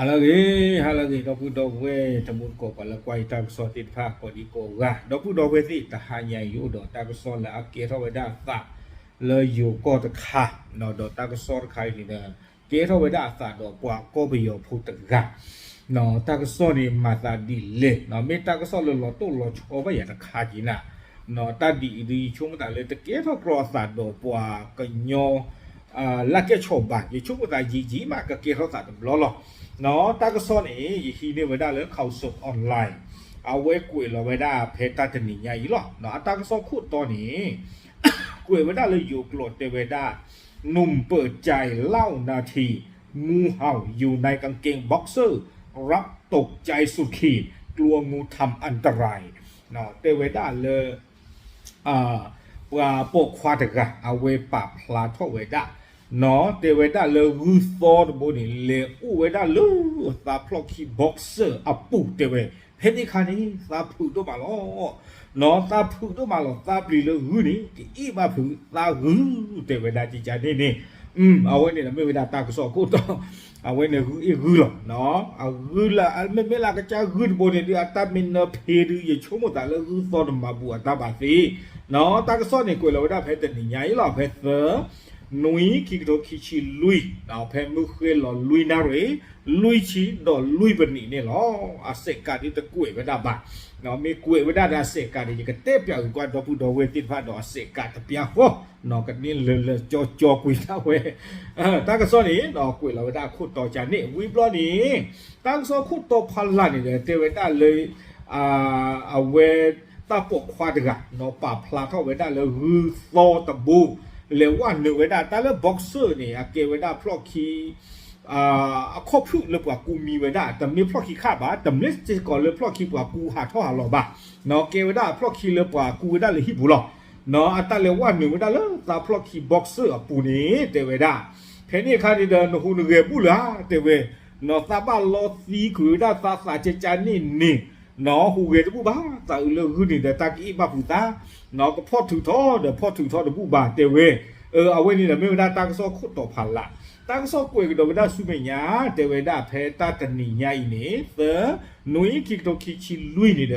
ဟါလၢအဂ့ၤ, ဟါလၢအဂ့ၤ ဒီပုၢ်ဒီဝဲၢ်တံၤသကိး ပှၤလၢကွၢ်ယတၢ်ကစီၣ်သ့ၣ်တဖၣ် ကိးဒံကိးဂၤ, ဒီပုၢ်ဒီဝဲၢ်သ့ၣ် တဟါညါအံၤ ယအိၣ်ဒီးတၢ်ကစီၣ်လၢအကဲထီၣ်ဝဲဒၣ်အသး လၢယိၤကီၢ်တခါ, ဒီးတၢ်ကစီၣ်တခါအံၤန့ၣ်ဒီး ကဲထီၣ်ဝဲဒၣ်အသးဒီးပှၤကီၢ်ပယီၤဖိတဂၤ, တၢ်ကစီၣ်န့ၣ်မၤသးဒ်လဲၣ်, မ့ၢ်တၢ်ကစီၣ်လၢလီၤတိၢ်လီၤဆီဘၣ်ယၤတခါက့ၤနၤ, တၢ်ဒ်အံၤဒ်ယဆိကမိၣ်သးလၢတကဲထီၣ်ကြီအသးဒီးပှၤကညီ လၢကဲဆီၣ်ဘၣ်, ယဆိကမိၣ်သးယံာ်ယံာ်မးကကဲထီၣ်သးတဘျီလီၤ. တၢ်ကစီၣ်န့ၣ် ယဟံးန့ၢ်ဝဲဒၣ်လၢ Khaosod Online အဝဲကွဲးလီၤဝဲဒၣ်ဖဲတၢ်တနံၤညါအံၤလီၤ. အတၢ်ကစီၣ်ခိၣ်တီန့ၣ် ကွဲးဝဲဒၣ်လၢယိၤကျိာ်တဲဝဲဒၣ် หนุ่มเปิดใจเล่านาที งูเห่าอยู่ในกางเกงบ็อกเซอร์ รัฐตกใจสุดขีด กลัวงูทำอันตราย တဲဝဲဒၣ်လၢ ပှၤပိာ်ခွါတဂၤ အဝဲပာ်ဖျါထီၣ်ဝဲဒၣ်, တဲဝဲဒၣ်လၢဂုၢ်သီတဘိန့ၣ် လဲၤအိၣ်ဝဲဒၣ်လၢသးဖျီၣ်ခံ boxer အပူၤတဲဝဲ, ဖဲန့ၣ်အခါန့ၣ် သးဖုးဒိၣ်မးလီၤ. သးဖုးဒိၣ်မးလီၤ, သးပျံၤလၢဂုၢ်န့ၣ် ကအ့ၣ်ဘၣ်ဖုးသးဂုၢ် တဲဝဲဒၣ်ကကန့ၣ်န့ၣ်, အဝဲန့ၣ်ဒီးမ့ၢ်ဝဲဒၣ်တၢ်ကစီၣ်ခိၣ်တီ, အဝဲန့ၣ်ဂုၢ်အ့ၣ်ဂုၢ်လီၤ. အဂုၢ်လၢ မ့မ့ၢ်လၢကစၢ်ဂုၢ်တဘိန့ၣ်ဒုး အတၢ်မ့ၢ်နၢဖ့ဒုး ယဆိကမိၣ်သးလၢဂုၢ်သီတမၤဘူးအတၢ်ဘၣ်သ့. တၢ်ကစီၣ်န့ၣ်ကွဲးလီၤဝဲဒၣ်ဖဲတနံၤညါအံၤလီၤ, ဖဲသၢ နွံ ခံကထိခံဆံလွံၢ်, ဖဲမုၢ်ဃ့ၢ်လီၤလွံၢ်နၣ်ရံၣ် လွံၢ်ဆံဒီးလွံၢ်ပနံးန့ၣ်လီၤ. အစဲးကးဒုးတကွဲးဝဲဒၣ်ဘၣ်, မ့ၢ်ကွဲးဝဲဒၣ်ဒီးအစဲးကးန့ၣ် ယကတဲပၠးဂ့ၤကွၢ်ဒီပုၢ်ဒီဝဲၢ်သ့ၣ်တဖၣ်ဒီးအစဲးကးတပျၢ်ဃီ, ကန့ၢ်လၢာ်လၢာ်ကၠီကၠီကွံာ်ဒၣ်ဝဲ တၢ်ကစီၣ်န့ၣ် ကွဲးလီၤဝဲဒၣ်အခိၣ်တီကန့ၣ် ဝံၤဘျီန့ၣ် တၢ်ကစီၣ်ခိၣ်တီဖးလၢ်န့ၣ်ဒီး တဲဝဲဒၣ်လၢ အဝဲ တၢ်ပိာ်ခွါတဂၤ ပာ်ဖျါထီၣ်ဝဲဒၣ်လၢဂုၢ်သီတဘိ လဲၤဝဲနုာ်ဝဲဒၣ်တၢ်လၢ boxer န့ၣ် အကဲဝဲဒၣ်ဖျီၣ်ခံ အခီၣ်ဖုၣ်လၢပှၤကူမံဝဲဒၣ် တမ့ၢ်ဖျီၣ်ခံခးဘၣ်, တမ့ၢ်စ့ၢ်ကီးလၢဖျီၣ်ခံပှၤကူဟးထီၣ်ဟးလီၤဘၣ်, ကဲဝဲဒၣ်အဖျီၣ်ခံလၢပှၤကူဝဲဒၣ်လၢဟံၣ်ပူၤလီၤ. အတၢ်လဲၤဝဲနုာ်ဝဲဒၣ်လၢသးဖျီၣ်ခံ boxer အပူၤန့ၣ် တဲဝဲဒၣ်, ဖဲန့ၣ်အခါန့ၣ်ဒီး နဟူးနဂဲၤဘူၣ်လၢၤဧါ တဲဝဲ, သးဘၣ်လီသံကွံာ်ဝဲဒၣ်သးသးကကန့ၣ်န့ၣ် ဟူးဂဲၤတဘူၣ်ဘၣ်, သးအုးလၢဂုၢ်န့ၣ်ဒီး တၢ်ကအ့ၣ်ဘၣ်ဖုးသး, ကဖီၣ်ထုးထီၣ်ဒီးဖီၣ်ထုးထီၣ်တဘူၣ်ဘၣ် တဲဝဲ. အဝဲန့ၣ်ဒီးမ့ၢ်ဝဲဒၣ်တၢ်ကစီၣ်ခိၣ်တီဖးလၢ်, တၢ်ကစီၣ်ကွဲးကဒီးဝဲဒၣ်ဆူမဲာ်ညါ တဲဝဲဒၣ်ဖဲတၢ်တနံၤညါအံၤန့ၣ် သၢ နွံ ခံကထိခံဆံလွံၢ်န့ၣ်ဒီး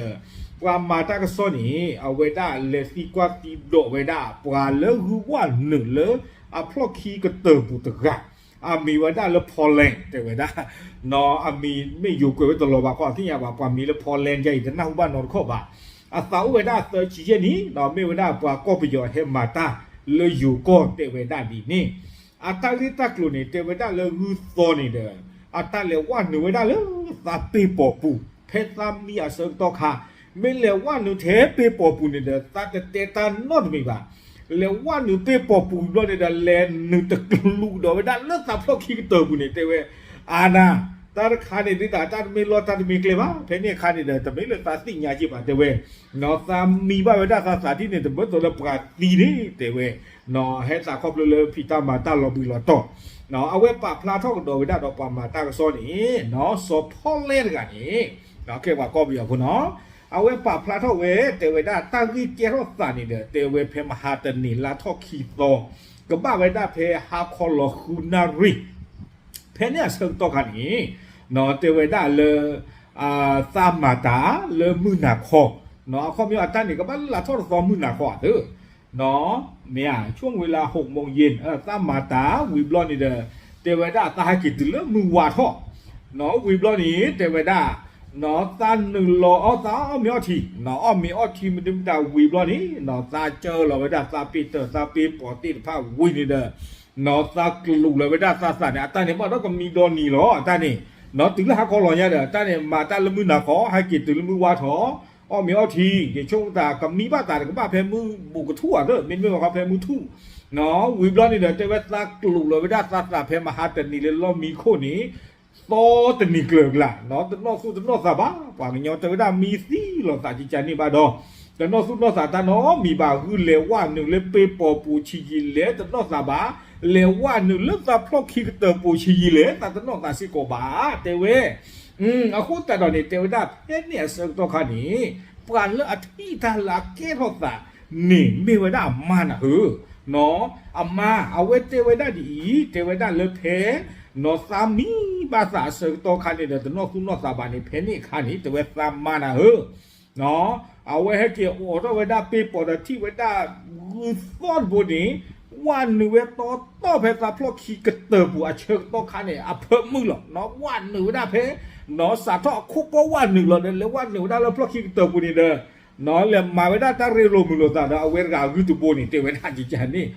ပှၤမၤတၢ်ကစီၣ်န့ၣ် အဝဲဒၣ်လဲၤသံကွၢ်သံဒိးဝဲဒၣ် ပှၤလၢဂုၢ်ဝဲနုာ်လၢအဖျီၣ်ခံကတၢၢ်ပူၤတဂၤ, အမံၤဝဲဒၣ်လၢ Poland တဲဝဲဒၣ်, အမံၤမ့ၢ်ယိၤကွဲးဝဲတလီၤဘၣ်ခီ အသ့ၣ်ညါဘၣ် ပှၤမံၤလၢ Poland ယါအံၤတနၢ်ဟူဘၣ်နီတခီၣ်ဘၣ်. အသးအိၣ်ဝဲဒၣ်သၢဆံယဲၢ်နံၣ်, မ့ၢ်ဝဲဒၣ်ပှၤကီၢ်ပယီၤဟဲမၤတၢ်လၢယိၤကီၢ်တဲဝဲဒၣ်ဒ်န့ၣ်, အတၢ်ဂ့ၢ်တၢ်ကျိၤန့ၣ် တဲဝဲဒၣ်လၢဂုၢ်သီန့ၣ်ဒီး အတၢ်လဲၤဝဲနုာ်ဝဲဒၣ်လၢသးပ့ၤပိာ်ပူၤ ဖဲသးမံအဆၢကတီၢ်ခါ, မ့ၢ်လဲၤဝဲနုာ်ထဲပ့ၤပိာ်ပူၤန့ၣ်ဒီး သးတတဲတၢ်နီတမံၤဘၣ်. လဲၤဝဲနုာ်ပ့ၤပိာ်ပူၤဘျီန့ၣ်ဒီး လဲၤနုာ်တကလူးဒီးဝဲဒၣ်လၢသးဖျီၣ်ခံကတၢၢ်ပူၤန့ၣ် တဲဝဲ, အါနၤ, တၢ်တခါန့ၣ်ဒ်သိးတၢ်တမ့ၢ်လီၢ်တၢ်တမ့ၢ်ကျဲဘၣ်, ဖဲန့ၣ်အခါန့ၣ်ဒီး တမ့ၢ်လၢသးသ့ၣ်ညါက့ၤဘၣ် တဲဝဲ, သးမံဘၣ်ဝဲဒၣ်သးသးဒ်န့ၣ် တမ့ၢ်သိးလၢပှၤသံန့ၣ် တဲဝဲ, ဟဲသးခီဖျိလၢဖံးတၢ်မၤတၢ်လီၤဘှံးလီၤတီၤ, အဝဲပာ်ဖျါထီၣ်ကဒီးဝဲဒၣ်ဒီးပှၤမၤတၢ်ကစီၣ်န့ၣ် စီၤဖီလဲတဂၤန့ၣ် ကဲပှၤကီၢ်ပယီၤဖိနီၤ, အဝဲပာ်ဖျါထီၣ်ဝဲ တဲဝဲဒၣ်တၢ်ဂ့ၢ်ကဲထီၣ်သးန့ၣ်ဒီး တဲဝဲဖဲမဟါတနံၤလါထီၣ်ခံသီ ကဘၣ်ဝဲဒၣ်ဖဲဟါခီလီၤဃုနၣ်ရံၣ် ဖဲန့ၣ်အဆၢကတီၢ်ခါန့ၣ် တဲဝဲဒၣ်လၢ သးမၤတၢ်လၢမုၢ်နၤခီ, အခီပညီအတၢ်န့ၣ် ကဘၣ်လၢလါထီၣ်တသီမုၢ်နၤခီအသၢ မ့ၢ်ဧါ ဆိမိၣ်ဝဲလၢ ဟိးမူယ့ၣ် သးမၤတၢ်ဝံၤဘျီန့ၣ်ဒီး တဲဝဲဒၣ်သးဟဲက့ၤတုၤလၢမုၢ်ဝါထီၣ်, ဝံၤဘျီန့ၣ် တဲဝဲဒၣ် သးနုာ်လီၤအီၣ်သးအီၣ်မ့ၤအီၣ်ထံ, အီၣ်မ့ၤအီၣ်ထံမ့ၢ်တမ့ၢ်တၢ်ဝံၤဘျီန့ၣ် သးကၢလီၤဝဲဒၣ်သးပ့ၤတၢၢ်သးပ့ၤပိာ်သ့ၣ်တဖၣ်ဝံၤန့ၣ်ဒီး သးကလူးလီၤဝဲဒၣ်သးသးန့ၣ် အတၢ်န့ၣ်ဘၣ်ဒီးကမံဒီနံၤလီၤ အတၢ်န့ၣ်, တုၤလၢဟါခီလီၤညါဒီး အတၢ်န့ၣ် မၤတၢ်လၢမုၢ်နၤခီ ဟဲက့ၤတုၤလၢမုၢ်ဝါထီၣ်, အီၣ်မ့ၤအီၣ်ထံ, ယဆိကမိၣ်သးကမံဘၣ်သးတကဘၣ်ဖဲမုၢ်ဘူးကထူၣ်အသၢ မ့တမ့ၢ်ဘၣ်ခီဖဲမုၢ်ထူၣ်, ဝံၤဘျီန့ၣ်ဒီး တဲဝဲသးကလူးလီၤဝဲဒၣ်သးသးဖဲမဟါတနံၤလၢလီၢ်မံခိၣ်န့ၣ် သီတနံၤကျၢၤကျါ, တနီၣ်သူၣ်တနီၣ်သးဘၣ်, ပှၤကညီတဲဝဲဒၣ်မံသံလီၤသးကကန့ၣ်ဘၣ်ဒီး တနီၣ်သူၣ်နီၣ်သးတၢ်နီတမံၤဘၣ်, ဂုၢ်လဲၤဝဲနုာ်လၢပ့ၤပိာ်ပူၤဆံးယံာ်လဲၣ် တနီၣ်သးဘၣ်, လဲၤဝဲနုာ်လၢသးဖျီၣ်ခံကတၢၢ်ပူၤဆံးယံာ်လဲၣ် သးတနီၣ်သးစ့ၢ်ကီးဘၣ် တဲဝဲ အဃိသတးဒီးန့ၣ် တဲဝဲဒၣ်ဖဲန့ၣ်အဆၢကတီၢ်ခါန့ၣ် ပှၤလၢအထံၣ်တၢ်လၢအကဲထီၣ်သးန့ၣ် မ့ၢ်ဝဲဒၣ်အမါနၤဧၢ, အမါ အဝဲတဲဝဲဒၣ်ဒ်အံၤ, တဲဝဲဒၣ်လၢဖဲ နီၢ်သးမံ ဘၣ်သးအဆၢကတီၢ်ခါန့ၣ်ဒီး တနီၣ်သူၣ်နီၣ်သးဘၣ်န့ၣ် ဖဲန့ၣ်အခါန့ၣ် တဲဝဲသးမါနၤဧၢ, အဝဲဟဲက့ၤအိးထီၣ်ဝဲဒၣ်ပ့ၢ်ပိာ်ဒီးထံၣ်ဝဲဒၣ်ဂုၢ်သီၣ်တဘိန့ၣ်, ဝၣ်နုာ်ဝဲတီတီဖဲသးဖျီၣ်ခံကတၢၢ်ပူၤအဆၢကတီၢ်ခါန့ၣ် အဖၢမုၢ်လီၤ. ဝၣ်နုာ်ဝဲဒၣ်ဖဲ နီၢ်စးထီၣ်အခိၣ်ကီၢ်ဝၣ်နုာ်လီၤဒီး လဲၤဝၣ်နုာ်ဝဲဒၣ်လၢဖျီၣ်ခံကတၢၢ်ပူၤန့ၣ်ဒီး နီၢ် လဲၤမၤဝဲဒၣ်တၢ်ရ့လိာ်မုာ်လိာ်သးဒီး အဝဲတဂၤဂုၢ်တဘိန့ၣ် တဲဝဲဒၣ်ကကန့ၣ်,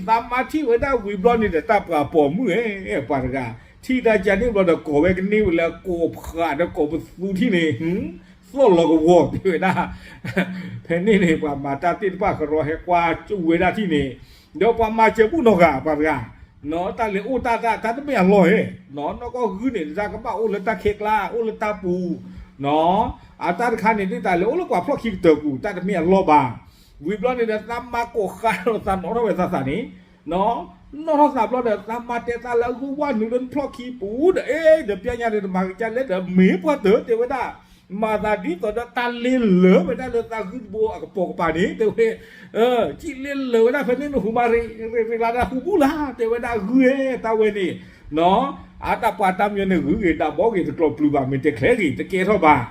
သးမါထံၣ်ဝဲဒၣ်ဝံၤဘျီန့ၣ်ဒီး တၢ်ပှၤပိာ်မုၣ်ဧၢ, ပှၤတဂၤ ထံၣ်တၢ်ကန့ၣ်ဘျီဒီး ကိးဝဲကန့ၢ်ဝဲလၢကိးဖးဒီးကိးပသူထံၣ်န့ၣ်, သီၣ်လီၤကဝီၤတဲဝဲဒၣ်, ဖဲန့ၣ်န့ၣ် ပှၤမၤတၢ်သ့ၣ်တဖၣ်ကရီဟဲကွၢ်ဝဲဒၣ်ထံၣ်န့ၣ်, ဒီးပှၤမၤစၢၤဘူၣ်နီၢ်ဂၤ ပှၤတဂၤ နီၢ် တၢ်လဲၤအိၣ်တၢ်သး တၢ်တမ့ၢ်အလီၢ်ဧဲ, နီၢ် နီၢ်ကီၢ်ဂုၢ်န့ၣ် တၢ်ကဘၣ်အိၣ်လၢတၢ်ခဲကျါ အိၣ်လၢတၢ်ပူၤ, နီၢ် အတၢ်တခါန့ၣ် ဒ်တၢ်လဲၤအိၣ်လၢပှၤဖျီၣ်ခံကတၢၢ်ပူၤ တၢ်တမ့ၢ်အလီၢ်ဘၣ်. ဝံၤဘျီန့ၣ်ဒီး သးမါကိးဃါဒီးသးနီၣ်ထီၣ်ဝဲသးသးန့ၣ်, နီၢ် နီၣ်ထီၣ်သးဘျီဒီး သးမါတဲသးလၢဂုၢ်ဝၣ်နုာ်လၢနဖျီၣ်ခံပူၤဒီး အ့ ဒီးပျဲညါဒီး တမၤကစၢ်လဲၣ်ဒီး မ့ၢ်ပှၢ်တၢၢ်တဲဝဲဒၣ်, မၤသးဒ်သိးဒီးတၢ်လ့လၢာ်ဝဲဒၣ်လၢသးဂုၢ်တဘိအကပိာ်ကပၤန့ၣ် တဲဝဲ ကံၣ်လ့လၢာ်ဝဲဒၣ်ဖဲန့ၣ်နဟူးမးရ့ရ့ကျါဒၣ်ဟူဘူၣ်လၢ် တဲဝဲဒၣ်ဂုၢ်ဧၢ တၢ်ဝဲန့ၣ်, နီၢ် အတၢ်ပှၤတၢ်မၠိန့ၣ် ဂုၤဂ့ၤဒၣ်ဘီဂ့ၤ တကျိၤပျုၤဘၣ် မ့ၢ်တဲချဲဂ့ၤ တကဲထီၣ်ဘၣ်.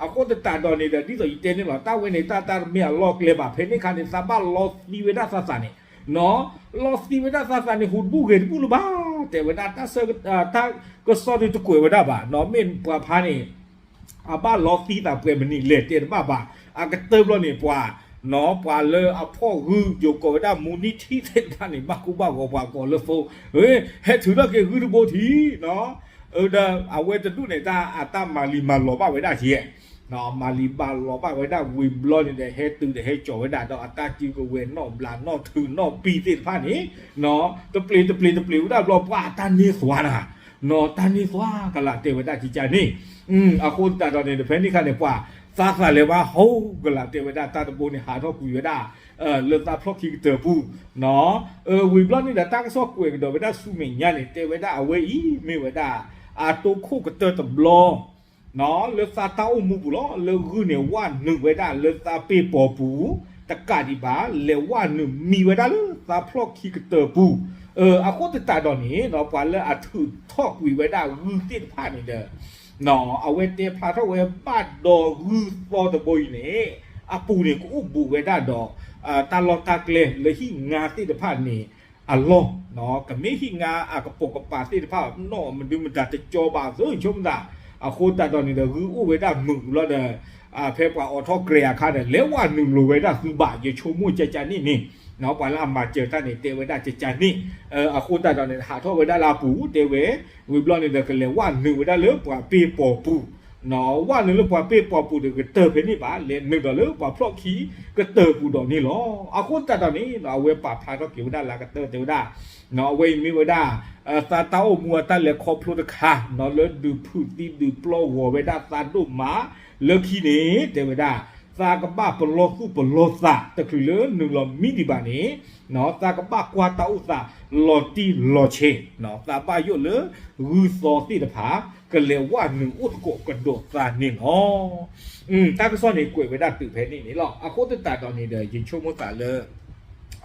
အဃိသတးဒီးန့ၣ်ဒီး ဒ်သိးယတဲန့ၣ်လီၤ တၢ်ဝဲန့ၣ် တၢ်တမ့ၢ်အလီၢ်ကျဲဘၣ် ဖဲန့ၣ်အခါန့ၣ် သးဘၣ်လီသံဝဲဒၣ်သးသးန့ၣ်, နီၢ် လီသံဝဲဒၣ်သးသးန့ၣ် ဟူးတဘူၣ်ဂဲၤတဘူၣ်လၢၤဘၣ် တဲဝဲဒၣ် တၢ်ဆၢ တၢ်ကစီၣ်ဒုးတကွဲးဝဲဒၣ်ဘၣ် နီၢ် မ့ၢ်ပှၤဖါန့ၣ် အဘၣ်လီသံသးပှဲၤမနုၤလဲၣ် တဲတဘၣ်ဘၣ်. အကတၢၢ်ဘျီန့ၣ် ပှၤ နီၢ် ပှၤလၢအဖီၣ်ဂုၢ် ယိၤကိးဝဲဒၣ်မူနံၣ်ထံသ့ၣ်တဖၣ်န့ၣ် ဘၣ်ကူဘၣ်ဂီၤပှၤကိးလၢဖိ, ဟဲထုးထီၣ်က့ၤဂုၢ်တဘိထံ နီၢ် ဒီးအဝဲတဒူၣ်န့ၣ် တၢ်အတၢ်မၤလံၤမၤလီၤဘၣ်ဝဲဒၣ်ကဲ, မၤလံၤမၤလီၤဘၣ်ဝဲဒၣ်ဝံၤဘျီန့ၣ်ဒီး ဟဲတုၤဒီးဟဲကၠီၤဝဲဒၣ်ဒီး အတၢ်စုကဝဲၤနီၣ်ဘျးနီၣ်ထုးနီၣ်ပံသ့ၣ်တဖၣ်န့ၣ်, နီၢ် တပျ့ၤတပျ့ၤတပျ့ၤဝဲဒၣ်ဘျီ ပှၤအတၢ်န့ၢ်သွါနၤ, နီၢ် တၢ်န့ၢ်သွါကလးတဲဝဲဒၣ်ကကန့ၣ်, အဃိသတးဒီးန့ၣ် ဖဲန့ၣ်အခါန့ၣ် ပှၤသးသးလဲၤဘၣ်ဟီၣ်ကလးတဲဝဲဒၣ် တၢ်တဘိန့ၣ် ဟးထီၣ်ကွံာ်ဝဲဒၣ် လၢသးဖျီၣ်ခံကတၢၢ်ပူၤ, နီၢ် ဝံၤဘျီန့ၣ်ဒီး တၢ်ကစီၣ်ကွဲးကဒီးဝဲဒၣ်ဆူမဲာ်ညါန့ၣ် တဲဝဲဒၣ်အဝဲအံၤ မ့ၢ်ဝဲဒၣ် အတိခိၣ်ကတၢၢ်တဘျီ နီၢ် လၢသးတၢ်အိၣ်မူပူၤလီၤ. လၢဂုၢ်န့ၣ် ဝၣ်နုာ်ဝဲဒၣ်လၢသးပ့ၢ်ပိာ်ပူၤ တကးဒံးဘၣ် လဲၤဝၣ်နုာ်မံဝဲဒၣ်လၢသးဖျီၣ်ခံကတၢၢ်ပူၤ, အဃိသတးဒီးန့ၣ် ပှၤလၢအထုးထီၣ်ကွံာ်ဝဲဒၣ်ဂုၢ်သ့ၣ်တဖၣ်န့ၣ်ဒီး နီၢ် အဝဲတဲဖျါထီၣ်ဝဲဘၣ်ဒီးဂုၢ်သီတဘိအံၤန့ၣ် အပူၤန့ၣ် ကအိၣ်ဘူးဝဲဒၣ်ဒီး တၢ်လီၢ်တၢ်ကျဲလၢဟံၣ်ငါသ့ၣ်တဖၣ်န့ၣ် အလီၢ်, ကမ့ၢ်ဟံၣ်ငါအကပိာ်ကပၤသ့ၣ်တဖၣ် နီၣ်မနုၤမတၤတကၠီဘၣ်အသိး ဆိကမိၣ်သး, အဃိသတးဒီးန့ၣ်ဒီး ဂုၢ်အိၣ်ဝဲဒၣ်မုာ်ဘျီဒီး ဖဲပှၤအိးထီၣ်ကြဲးအခါဒီး လဲၤဝၣ်နုာ်လိာ်ဝဲဒၣ်သုဘၣ် ယဆိကမိၣ်ကကန့ၣ်န့ၣ်, ပှၤလၢအမၤစၢၤတၢ်န့ၣ် တဲဝဲဒၣ်ကကန့ၣ်, အဃိသတးဒီးန့ၣ် ဟးထီၣ်ဝဲဒၣ်လၢအပူၤ တဲဝဲ, ဝံၤဘျီန့ၣ်ဒီး ကလဲၤဝၣ်နုာ်ဝဲဒၣ်လၢပှၤပ့ၢ်ပိာ်ပူၤ နီၢ် ဝၣ်နုာ်လၢပှၤပ့ၢ်ပိာ်ပူၤဒီး ကတၢၢ်ဖဲန့ၣ်ဘၣ် လဲၤနုာ်ဒီးလၢပှၤဖျီၣ်ခံကတၢၢ်ပူၤဒီးန့ၣ်လီၤ. အဃိသတးဒီးန့ၣ် အဝဲပာ်ဖျါထီၣ်က့ၤဝဲဒၣ်လၢအကတၢၢ်တဲဝဲဒၣ်, နီၢ် အဝဲအံၤမ့ၢ်ဝဲဒၣ် သးတၢ်အိၣ်မူအတၢ်လဲၤခီဖျိတခါ နီၢ် လၢဒုးဖုးသံဒုးပျီဂီၤဝဲဒၣ်သးဒိၣ်မး လၢခံန့ၣ် တဲဝဲဒၣ် သးကဘၣ်ပလီၢ်သူၣ်ပလီၢ်သး တချုးလၢနုာ်လီၤမံဒံးဘၣ်န့ၣ် နီၢ် သးကဘၣ်ကွၢ်တၢ်အိၣ်သးလီၤတံၢ်လီၤဆဲး နီၢ် သးဘၣ်ယိၣ်လၢဂုၢ်သီသ့ၣ်တဖၣ် ကလဲၤဝၣ်နုာ်အိၣ်သကိးကဒီးသးန့ၣ်လီၤ. တၢ်ကစီၣ်န့ၣ်ကွဲးဝဲဒၣ်တုၤဖဲန့ၣ်န့ၣ်လီၤ. အဃိသတးဒီးန့ၣ်ဒီး ယဆိကမိၣ်သးလၢ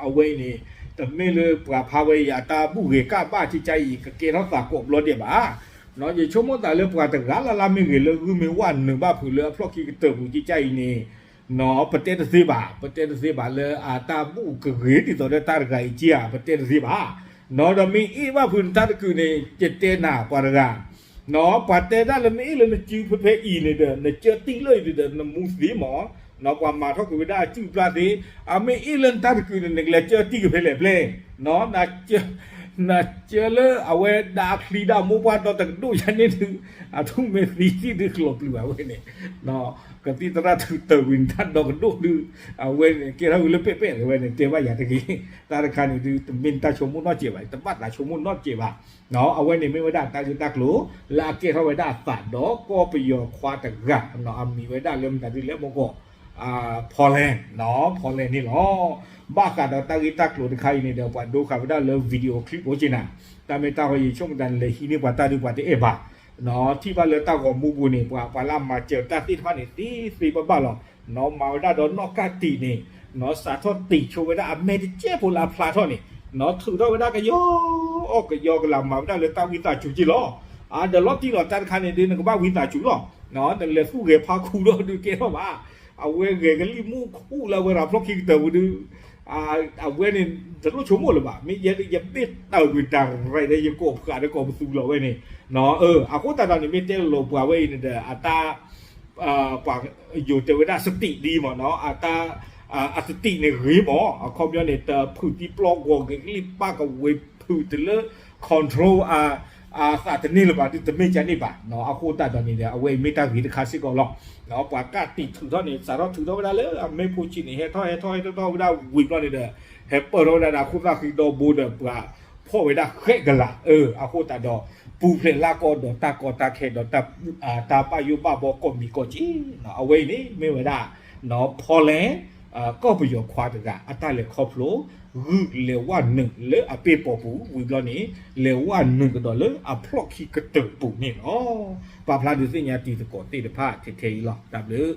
အဝဲအံၤန့ၣ် တမ့ၢ်လၢပှၤဖးဝဲအံၤ အတၢ်ဘူၣ်ဂ့ၤကၣ်ဘၣ် ကကအံၤ ကကဲထီၣ်သးကိးဘျီဒဲးဘၣ်. နီၢ် ယဆိကမိၣ်သးလၢပှၤတဂၤလၢ်လၢ်မ့ၢ်ဂ့ၤ လၢဂုၢ်မ့ၢ်ဝၣ်နုာ်ဘၣ်ဖုးလၢအဖျီၣ်ခံကတၢၢ်ပူၤ ကကအံၤန့ၣ် နီၢ် ပတဲတသ့ဘၣ်, ပတဲတသ့ဘၣ်လၢအတၢ်ဘူၣ်ကဂ့ၤဒ်သိးဒီးတၢ်တဂၤအံၤက့ဧါ ပတဲတသ့ဘၣ်. နီၢ် ဒီးမ့ၢ်အ့ၣ်ဘၣ်ဖုးနတၢ်တကုာ်န့ၣ် ယတဲနၤပှၤတဂၤ နီၢ် ပှၤတဲဒၣ်လၢမ့ၢ်အ့ၣ်လၢနစုဖဲဖဲအံၤန့ၣ်ဒီး နကၢတံၢ်လၢအံၤဒီး နမူသ့မး, နီၢ် ပှၤမၤထီၣ်ကွံာ်ဝဲဒၣ်အစုပျၢ်သ့, အမ့ၢ်အ့ၣ်လၢနတၢ်တကုာ်န့ၣ် နကလဲၤကၢတံၢ်က့ၤဖဲလဲၣ်ဖျဲၣ်, နီၢ် နကၢလၢအဝဲဒၣ်အချံဒၣ်မိၢ်ပှၢ်ဒီတကဒိၣ်ယါန့ၣ်ဒုး အထူၣ်မ့ၢ်သံတံၢ်ဒုးကလီၤပျုၤဘၣ်ဝဲန့ၣ်, နီၢ် ကသံၣ်သရၣ်ထုးတၢ်ဝံၤနတၢ်ဒီကဒိၣ်ဒုး အဝဲန့ၣ် ကဲထီၣ်ဝံၤလၢပဲၣ်ပဲၣ်လၢဝဲန့ၣ် တဲဘၣ်ယၤတဂ့ၤ, တၢ်တခါန့ၣ်ဒုး တမ့ၢ်နတၢ်ဆိကမိၣ်နီတစဲးဘၣ်, တဘၣ်သးဆိကမိၣ်နီတစဲးဘၣ်. အဝဲန့ၣ်မ့ၢ်ဝဲဒၣ်တၢ်ဂ့ၢ်တၢ်ကျိၤ လၢအကဲထီၣ်ဝဲဒၣ်အသးဒီးကီၢ်ပယီၤခွါတဂၤ, နီၢ် အမံၤဝဲဒၣ်လၢမတၤဒုလဲၣ်မ့ၢ်ကီး ဖီလဲၣ်, နီၢ် ဖီလဲၣ်န့ၣ်လီၤ. ဘၣ်ဃးဒီးတၢ်ဂ့ၢ်တၢ်ကျိၤတခါအံၤန့ၣ်ဒီး ပှၤဒိဃာ်ဝဲဒၣ်လၢ video clip အိၣ်က့နၤ, တၢ်မ့ၢ်တၢ်ဟီယဆိကမိၣ်တၢ်န့ၣ် လဲၤဟံးန့ၢ်ပှၤတၢ်ဒုးပှၤတအဲၣ်ဘၣ်, နီၢ် ထံၣ်ဘၣ်လၢတၢ်ဂီၤမူပူၤန့ၣ် ပှၤ ပှၤလၢအမၤစၢၤတၢ်သ့ၣ်တဖၣ်န့ၣ် သ့သ့ဘၣ်ဘၣ်လီၤ. နီၢ် မၤဝဲဒၣ်ဒီးနီၣ်ကၢ်တံာ်န့ၣ်, နီၢ် စးထီၣ်တံာ်ဆိဝဲဒၣ်အမဲာ်တကဲဖိလၢအဖျါထီၣ်န့ၣ်, နီၢ် ထုးထီၣ်ဝဲဒၣ်ကယီအီၣ်ကယီကလး မၤဝဲဒၣ်လၢတၢ်ဝံသးစူၤက့လီၤ. ဒီးလီၤတံၢ်လီၤဆဲးတခါန့ၣ်ဒုး နကဘၣ်ဝံသးစူၤလီၤ. နလဲၤသူၣ်ဂဲၤဖးခူဒီးဒုးကဲထီၣ်ဘၣ်. အဝဲဂဲၤကလံၣ်မူခိၣ်လၢအဝဲဒၣ်ဖျီၣ်ခံကတၢၢ်ပူၤဒုး အဝဲန့ၣ် တလိၣ်ဆိကမိၣ်လၢၤဘၣ်. မ့ၢ်ယဲဒၣ်ယဘ့ၣ်တၢ်ဂ့ၤတၢ်ရဲၣ်ဒီး ယကိးဖှၤဒီးကိးပသူလီၤဝဲန့ၣ်. အဃိသတးဒီးန့ၣ် မ့ၢ်တဲလိာ်ပှၤဝဲအံၤန့ၣ်ဒီး အတၢ် ပှၤယိၤတဲဝဲဒၣ် စတံး ဒ်မ့ၢ်နီၤ, အတၢ် အစတံးန့ၣ်ဂ့ၤမး, အခီပညီန့ၣ် တဖုးသံပျီဂီၤဂ့ၤကလံၣ်ပၢ်ကဝ့ၤဖုးတလၢ control အသးတန့ၢ်လၢၤဘၣ် ဒ်တမ့ၢ်ကန့ၣ်ဘၣ်. အဃိသတးဒီးန့ၣ်ဒီး အဝဲအံၤမ့ၢ်တၢ်ဂ့ၤတခါစ့ၢ်ကီးလီၤ. ပှၤကးတံာ်ထုးထီၣ်န့ၣ် စးထီၣ်ထုးထီၣ်ဝဲဒၣ်လၢအမဲဖိဆံးန့ၣ် ဟဲထီၣ်ဟဲထီၣ်ဟဲထီၣ်ထီၣ်ဝဲဒၣ်ဝံၤဘျီန့ၣ်ဒီး ဟဲပၢၢ်ထီၣ်ဝဲဒၣ်ဒီးအခိၣ်သၣ်ဃံဒီဘိဒီးပှၤဖီၣ်ဝဲဒၣ်ဃဲးကလး, အဃိသတးဒီး ပူၤဖျဲးလၢကီၢ်ဒီးတၢ်ကီတၢ်ခဲဒီးတၢ် တၢ်ဘၣ်ယိၣ်ဘၣ်ဘီကိးမံၤကိးက့ၤ, အဝဲအံၤန့ၣ်မ့ၢ်ဝဲဒၣ် ဖီလဲၣ် ကီၢ်ပယီၤခွါတဂၤ အတၢ်လဲၤခီဖျိ ဂုာ်လဲၤဝဲနုာ်လၢအပ့ၢ်ပိာ်ပူၤဝံၤဘျီန့ၣ် လဲၤဝဲနုာ်ကဒီးလၢအဖျီၣ်ခံကတၢၢ်ပူၤန့ၣ်လီၤ. ပာ်ဖျါဒုးသ့ၣ်ညါတံၤသကိးသ့ၣ်တဖၣ်ထဲထဲအံၤလီၤ. တၢ်ဘျုး